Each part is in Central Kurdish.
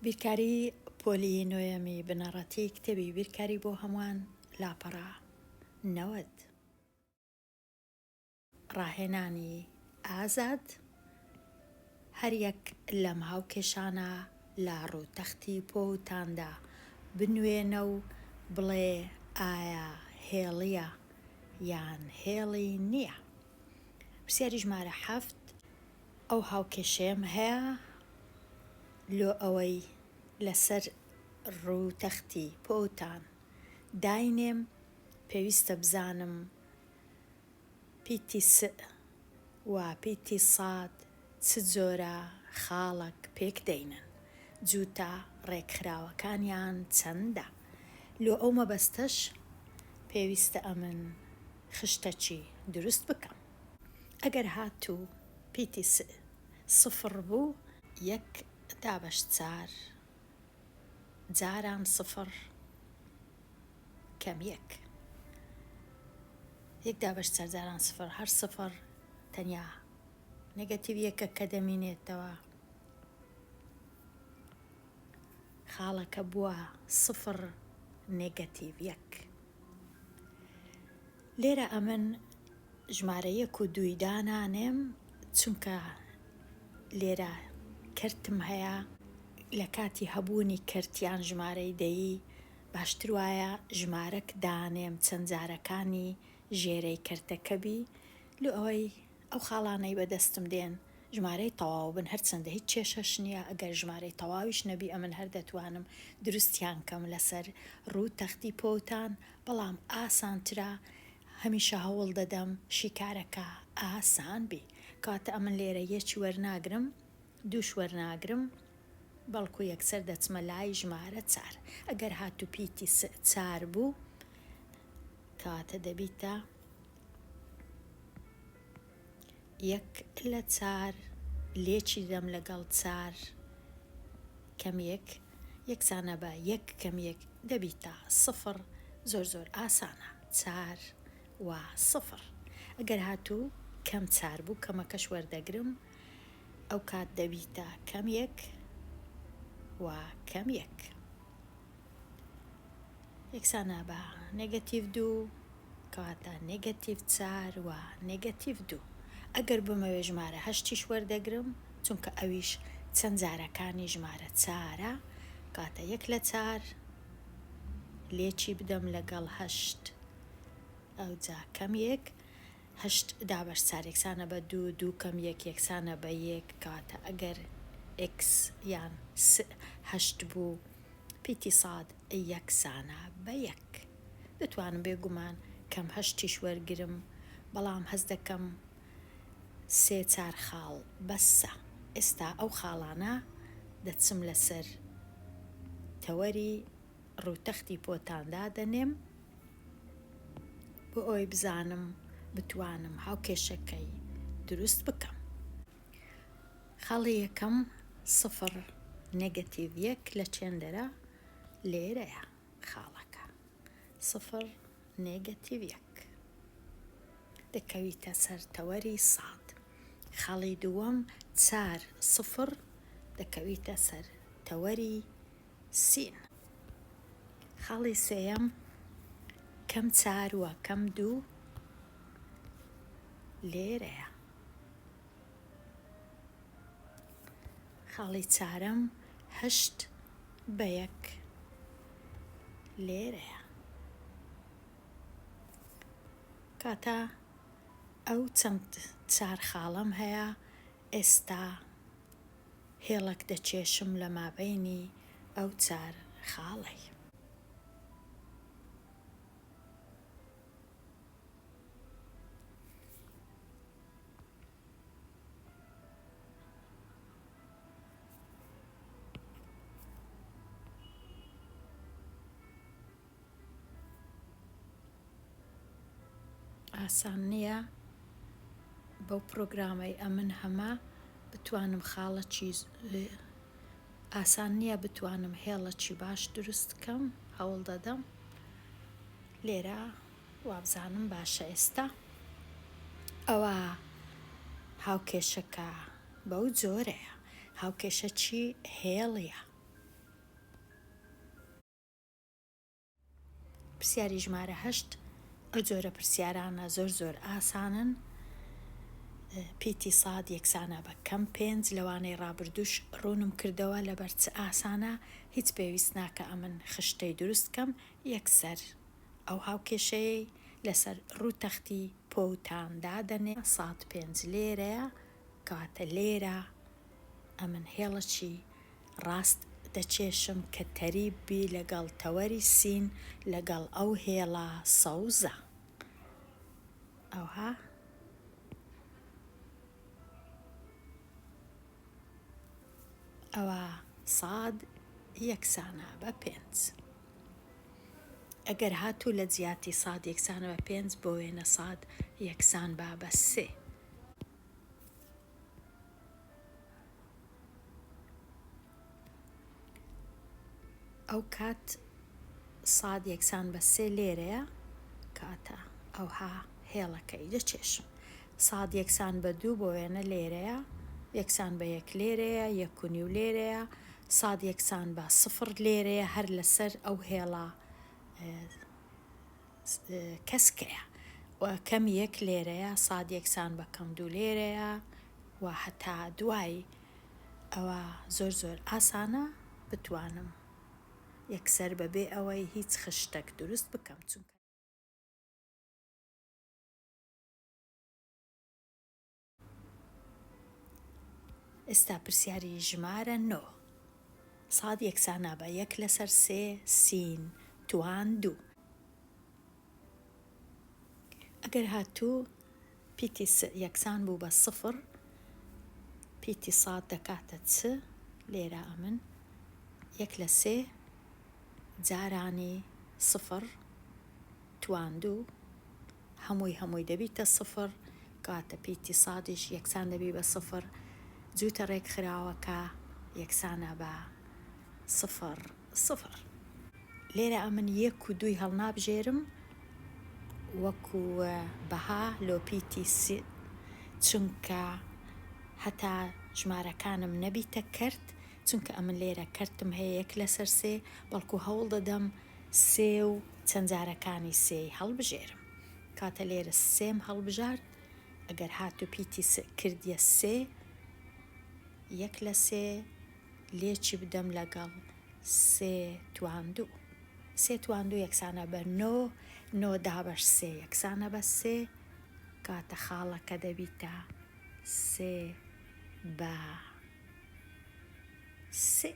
بیرکاری پۆلی نۆیەمی بنەڕەتی کتێبی بیرکاری بۆ هەمووان لاپەڕە 90. ڕاهێنانی ئازاد، هەریەک لەم هاوکێشانە لە ڕووتەختی پۆوتاندا بنوێنە و بڵێ ئایا هێڵییە یان هێڵی نییە؟ پرسیاری ژمارە حەفت، ئەو هاوکێشەیەم هەیە لۆ ئەوەی لەسەر ڕووتەختی پۆوتان داینێم پێویستە بزانم پیتی س و پیتی ساد چ جۆرە خاڵەک پێک دەینن؟ جووتە ڕێکخراوەکانیان چەندە؟ لۆ ئەو مەبەستەش پێویستە ئەمن خشتەکی دروست بکەم. ئەگەر هاتوو پیتی س سفڕ بوو، یەک دابەش چار جاران سفڕ کەم یەک. یەک دابەش چار جاران سفر هەر سفر تەنیا نێگەتیڤ یەکە کە دەمینێتەوە خاڵەکە بووە سفر نێگەتیڤ یەک. لێرە ئەمن ژمارە یەک و دووی دانانێم چونکە لێرە کەرتم هەیە لە کاتی هەبوونی کەرت یان ژمارەی دەیی باشتر وایە ژمارەک دانێم چەند جارەکانی ژێرەی کەرتەکە بی لۆ ئەوەی ئەو خاڵانەی بەدەستم دێن ژمارەی تەواو بن هەرچەندە هیچ کێشەش نیە ئەگەر ژمارەی تەواویش نەبی ئەمن هەر دەتوانم دروستیان کەم لەسەر ڕوو تەختی پۆوتان بەڵام ئاسانترە هەمیشە هەوڵ دەدەم شیکارەکە ئاسان بی کەواتە ئەمن لێرە یەکی وەرناگرم دووش وەرناگرم بەڵکو یەکسەر دەچمە لای ژمارە چار ئەگەر هاتوو پیتی س چار بوو کەواتە دەبیتە یەک لە چار لێکی دەم لەگەڵ چار کەم یەک یەکسانە بە یەک کەم یەک دەبیتە سفڕ زۆر زۆر ئاسانە چار و سفڕ ئەگەر هاتوو کەم چار بوو کەمەکەش وەردەگرم ئەو کات دەبیتە کەم یەک و کەم یەک یەکسانە بە نێگەتیڤ دوو کەواتە نێگەتیڤ چار و نێگەتیڤ دوو. ئەگەر بمەوێ ژمارە هەشتیش وەردەگرم چونکە ئەویش چەند جارەکانی ژمارە چارە کەواتە یەک لە چار لێکی بدەم لەگەڵ هەشت ئەوجا کەم یەک هەشت دابەش چار یەکسانە بە دوو دوو کەم یەک یەکسانە بە یەک کەواتە ئەگەر ئێکس یان س هەشت بوو پیتی ساد یەکسانە بە یەک. دەتوانم بێ گومان کەم هەشتیش وەرگرم بەڵام هەست دەکەم سێ چار خاڵ بەسە. ئێستا ئەو خاڵانە دەچم لەسەر تەوەری ڕووتەختی پۆتان دادەنێم بۆ ئەوەی بزانم بتوانم هاوکێشەکەی دروست بکەم. خاڵی یەکەم سفر نێگەتیڤ یەک لە چێندەرە لێرەیە خاڵەکە سفر نێگەتیڤ یەک دەکەویتە سەر تەوەری ساد. خاڵی دووەم چار سفر دەکەویتە سەر تەوەری سین. خاڵی سێیەم کەم چار و کەم دوو لێرەیە. خاڵی چارەم هەشت بە یەک لێرەیە. کاتە ئەو چەند چار خاڵەم هەیە ئێستا هێڵەک دەکێشم لە مابەینی ئەو چار خاڵەی. ئاسان نییە بەو پرۆگرامەی ئەمن هەمە بتوانم خاڵەکی ئاسان نییە بتوانم هێڵەکی باش دروست کەم هەوڵ دەدەم لێرە وابزانم باشە ئێستا ئەوە هاوکێشەکە بەو جۆرەیە هاوکێشە چی هێڵیە. پرسیاری ژمارە هەشت، ئەو جۆرە پرسیارانە زۆر زۆر ئاسانن. پیتی ساد یەکسانە بە کەم پێنج، لەوانەی ڕابردووش ڕوونم کردەوە لەبەر چ ئاسانە، هیچ پێویست ناکە ئەمن خشتەی دروست کەم، یەکسەر ئەو هاوکێشەیەی لەسەر ڕووتەختی پۆوتان دادەنێ. ساد پێنج لێرەیە، کەواتە لێرە ئەمن هێڵەکی ڕاست دەکێشم کە تەریب بی لەگەڵ تەوەری سین لەگەڵ ئەو هێڵە سەوزە. ئەوها. ئەوا ساد یەکسانە بە پێنج. ئەگەر هاتوو لە جیاتی ساد یەکسانە بە پێنج بۆ وێنە ساد یەکسان با بە سێ. ئەو کات ساد یەکسان بە سێ لێرەیە کاتە ئەوها هێڵەکەی دەچێشم ساد یەکسان بە دوو بۆ وێنە لێرەیە یەکسان بە یەک لێرەیە یەک و نیو لێرەیە ساد یەکسان بە سفر لێرەیە هەر لەسەر ئەو هێڵە کەسکەیە و کەم یەک لێرەیە ساد یەکسان بە کەم دوو لێرەیە و هەتا دوایی ئەوە زۆر زۆر ئاسانە بتوانم یەکسەر بەبێ ئەوەی هیچ خشتەک دروست بکەم چونکە. ئێستا پرسیاری ژمارە نۆ. ساد یەکسانە بە یەک لەسەر سێ سین توان دوو. ئەگەر هاتوو پیتی س یەکسان بوو بە سفر پیتی ساد دەکاتە چ؟ لێرە ئەمن یەک لە سێ جارانی سفر توان دوو هەمووی هەمووی دەبیتە سفر کەواتە پیتی سادیش یەکسان دەبی بە سفر جووتە ڕێکخراوەکە یەکسانە بە سفر سفر. لێرە ئەمن یەک و دووی هەڵنابژێرم وەکو بەها لۆ پیتی س چونکە هەتا ژمارەکانم نەبیتە کەرت چونکە ئەمن لێرە کەرتم هەیە یەک لەسەر سێ بەڵکو هەوڵ دەدەم سێ و چەند جارەکانی سێی هەڵبژێرم. کاتە لێرە سێم هەڵبژارد، ئەگەر هاتوو پیتی س کردیە سێ، یەک لە سێ لێکی بدەم لەگەڵ سێ توان دوو. سێ توان دوو یەکسانە بە نۆ، نۆ دابەش سێ یەکسانە بە سێ، کاتە خاڵەکە دەبیتە سێ بە سێ.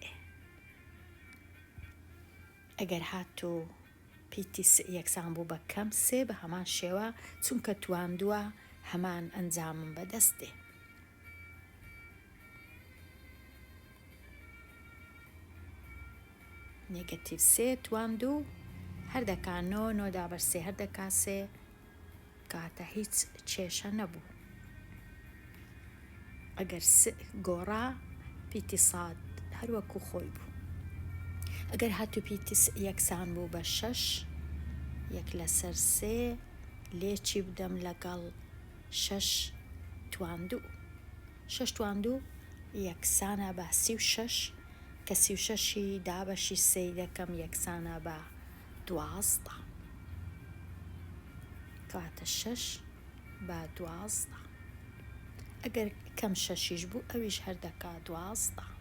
ئەگەر هاتوو پیتی س یەکسان بوو بە کەم سێ بە هەمان شێوە چونکە تواندووە هەمان ئەنجامم بەدەست دێ. نێگەتیڤ سێ تواندوو هەر دەکا نۆ نۆ دابەش سێ هەر دەکا سێ کاتە هیچ کێشە نەبوو. ئەگەر س گۆڕا پیتی ساد هەر وەکو خۆی بوو. ئەگەر هاتوو پیتی س یەکسان بوو بە شەش یەک لەسەر سێ لێکی بدەم لەگەڵ شەش توان دوو. شەش توان دوو یەکسانە بە 36 کە 36ی دابەشی سێی دەکەم یەکسانە بە 12. کەواتە شەش بە 12. ئەگەر کەم شەشیش بوو ئەویش هەر دەکا 12.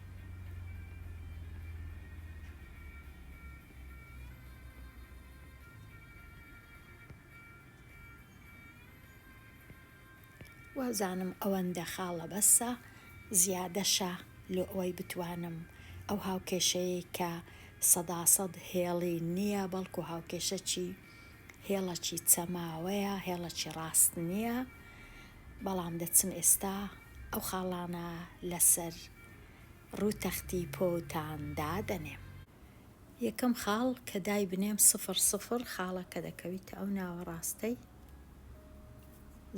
وابزانم ئەوەندە خاڵە بەسە، زیادەشە لۆ ئەوەی بتوانم ئەو هاوکێشەیەی کە سەداسەد هێڵی نییە بەڵکو هاوکێشەکی هێڵەکی چەماوەیە، هێڵەکی ڕاست نییە، بەڵام دەچم ئێستا ئەو خاڵانە لەسەر ڕووتەختی پۆوتان دادەنێم. یەکەم خاڵ کە دایبنێم سفر سفر خاڵەکە دەکەویتە ئەو ناوەڕاستەی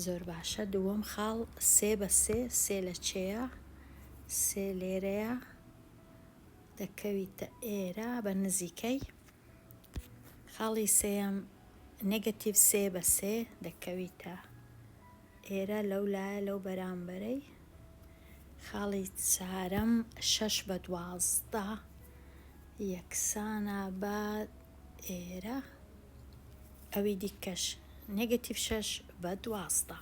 زۆر باشە دووەم خاڵ سێ بە سێ سێ لە چێیە سێ لێرەیە دەکەویتە ئێرە بە نزیکەی خاڵی سێیەم نێگەتیڤ سێ بە سێ دەکەویتە ئێرە لەو لایە لەو بەرامبەرەی خاڵی چارەم شەش بە 12 یەکسانە بە ئێرە. ئەوی دیکەش negative شەش بە 12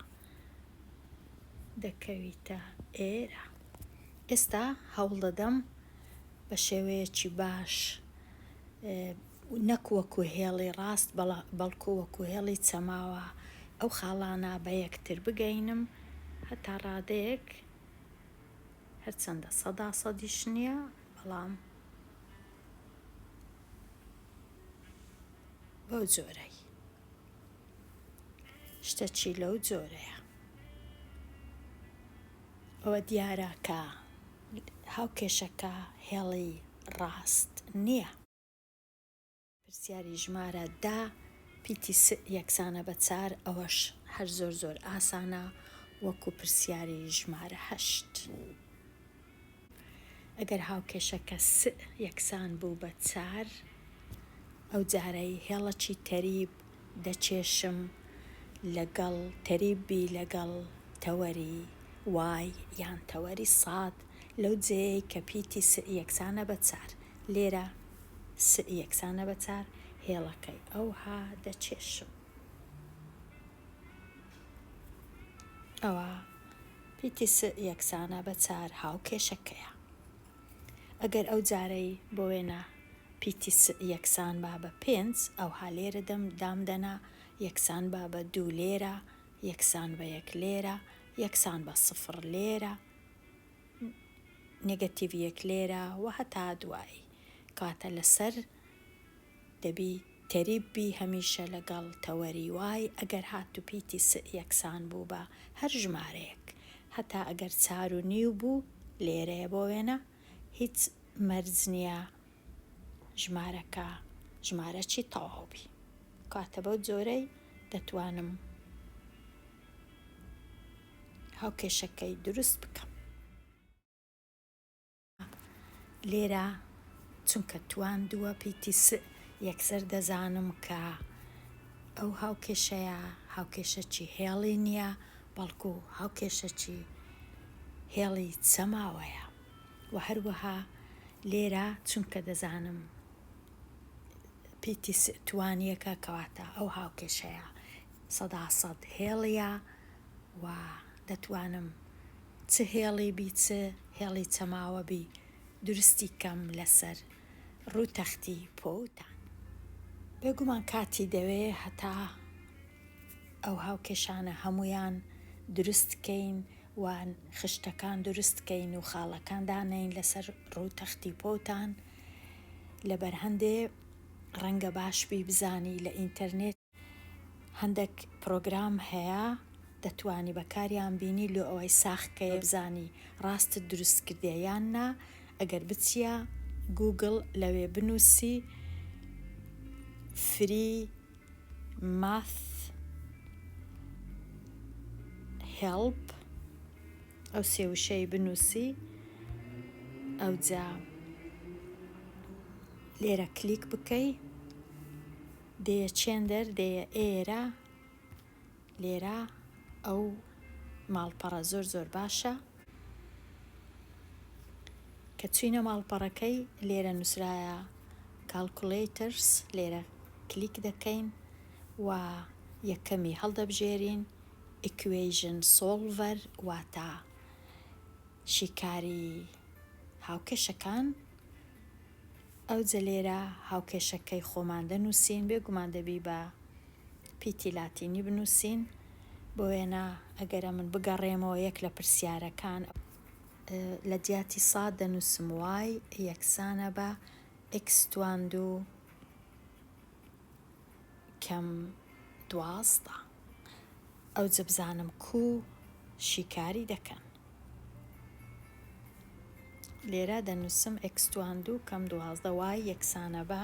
دەکەویتە ئێرە. ئێستا هەوڵ دەدەم بە شێوەیەکی باش نەک وەکو هێڵی ڕاست بەڵکو وەکو هێڵی چەماوە ئەو خاڵانە بە یەکتر بگەینم هەتا ڕادەیەک هەرچەندە سەدا سەدیش نییە بەڵام بەو جۆرەی شتەکی لەو جۆرەیە. ئەوە دیارە کە هاوکێشەکە هێڵی ڕاست نییە. پرسیاری ژمارە دە، پیتی س یەکسانە بە چار، ئەوەش هەر زۆر زۆر ئاسانە وەکو پرسیاری ژمارە هەشت. ئەگەر هاوکێشەکە س یەکسان بوو بە چار، ئەو جارەی هێڵەکی تەریب دەکێشم لەگەڵ تەریب بی لەگەڵ تەوەری y یان تەوەری ساد لەو جێیەی کە پیتی س یەکسانە بە چار لێرە س یەکسانە بە چار هێڵەکەی ئەوها دەکێشم ئەوە پیتی س یەکسانە بە چار هاوکێشەکەیە. ئەگەر ئەو جارەی بۆ وێنە پیتی س یەکسان با بە پێنج ئەوها لێرە دەم دام دەنا یەکسان با بە دوو لێرە یەکسان بە یەک لێرە یەکسان بە سفڕ لێرە negative یەک لێرە و هەتا دوایی کەواتە لەسەر دەبی تەریب بی هەمیشە لەگەڵ تەوەری y ئەگەر هاتوو پیتی س یەکسان بوو بە هەر ژمارەیەک هەتا ئەگەر چار و نیو بوو لێرەیە بۆ وێنە هیچ مەرج نیە ژمارەکە ژمارەکی تەواو بی کەواتە بەو جۆرەی دەتوانم هاوکێشەکەی دروست بکەم. لێرە چونکە تواندووە پیتی س یەکسەر دەزانم کە ئەو هاوکێشەیە هاوکێشەکی هێڵی نییە بەڵکو هاوکێشەکی هێڵی چەماوەیە و هەروەها لێرە چونکە دەزانم پیتی س توانیەکە کەواتە ئەو هاوکێشەیە 100% هێڵیە و دەتوانم چ هێڵی بی چ هێڵی چەماوە بی دروستی کەم لەسەر ڕوو تەختی پۆوتان. بێگومان کاتی دەوێ هەتا ئەو هاوکێشانە هەموویان دروست کەین و خشتەکان دروست کەین و خاڵەکان دانێین لەسەر ڕوو تەختی پۆوتان لەبەر هەندێ ڕەنگە باش بی بزانی لە ئینتەرنێت هەندەک پڕۆگرام هەیە دەتوانی بەکاریان بینی لۆ ئەوەی ساخ کەی بزانی ڕاستت دروست کردیە یان نا ئەگەر بچیە گوگڵ لەوێ بنوسی free math help ئەو سێ وشەی بنوسی ئەوجا لێرە کلیک بکەی دێیە چێندەر دێیە ئێرە لێرە ئەو ماڵپەڕە زۆر زۆر باشە کە چوینە ماڵپەڕەکەی لێرە نووسرایە calculators لێرە کلیک دەکەین و یەکەمی هەڵدەبژێرین equation solver واتە شیکاری هاوکێشەکان ئەوجە لێرە هاوکێشەکەی خۆمان دەنووسین، بێگومان دەبی بە پیتی لاتینی بنووسین. بۆ وێنە ئەگەر ئەمن بگەڕێمەوە یەک لە پرسیارەکان لە جیاتی ساد دەنووسم y یەکسانە بە x توان دوو کەم 12. ئەوجە بزانم کوو شیکاری دەکەن. لێرە دەنووسم x توان دوو کەم 12 y یەکسانە بە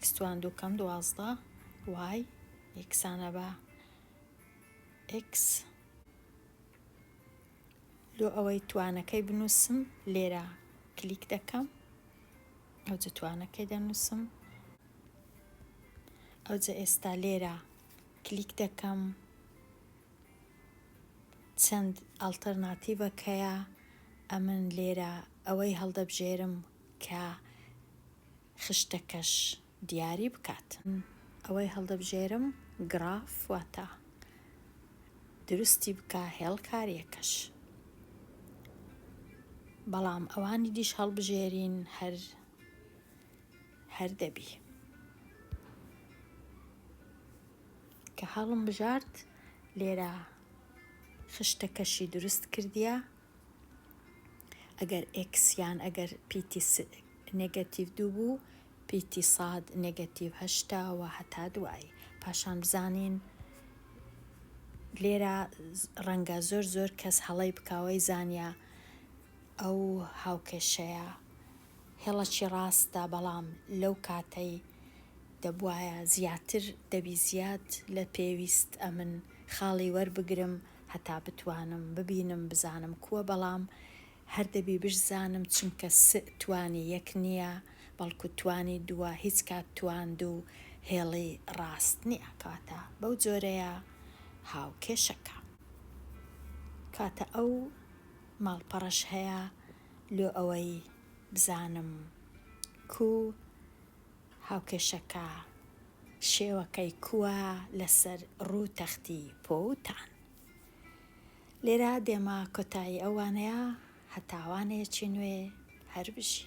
x توان دوو کەم 12 y یەکسانە بە x لۆ ئەوەی توانەکەی بنووسم لێرە کلیک دەکەم ئەوجە توانەکەی دەنووسم ئەوجە ئێستا لێرە کلیک دەکەم چەند ئەڵتەرناتیڤەک هەیە ئەمن لێرە ئەوەی هەڵدەبژێرم کە خشتەکەش دیاری بکات. ئەوەی هەڵدەبژێرم گڕاف واتە دروستی بکە هێڵکاریەکەش بەڵام ئەوانی دیش هەڵبژێرین هەر هەر دەبی. کە هەڵم بژارد لێرە خشتەکەشی دروست کردیە ئەگەر x یان ئەگەر پیتی negative دوو بوو پیتی ساد negative 80 و هەتا دوایی. پاشان بزانین لێرە ڕەنگە زۆر زۆر کەس هەڵەی بکاوەی زانیا ئەو هاوکێشەیە هێڵەکی ڕاستە بەڵام لەو کاتەی دەبوایە زیاتر دەبی زیاد لە پێویست ئەمن خاڵی وەربگرم هەتا بتوانم ببینم بزانم کوە بەڵام هەر دەبی بشزانم چونکە سئ توانی یەک نیە بەڵکو توانی دووە هیچ کات توان دوو هێڵی ڕاست نیە کەواتە بەو جۆرەیە هاوکێشەکە. کاتە ئەو ماڵپەڕەش هەیە لۆ ئەوەی بزانم کوو هاوکێشەکە شێوەکەی کووە لەسەر ڕوو تەختی پۆوتان. لێرە دێمە کۆتایی ئەو وانەیە هەتا وانەیەکی نوێ هەر بژی.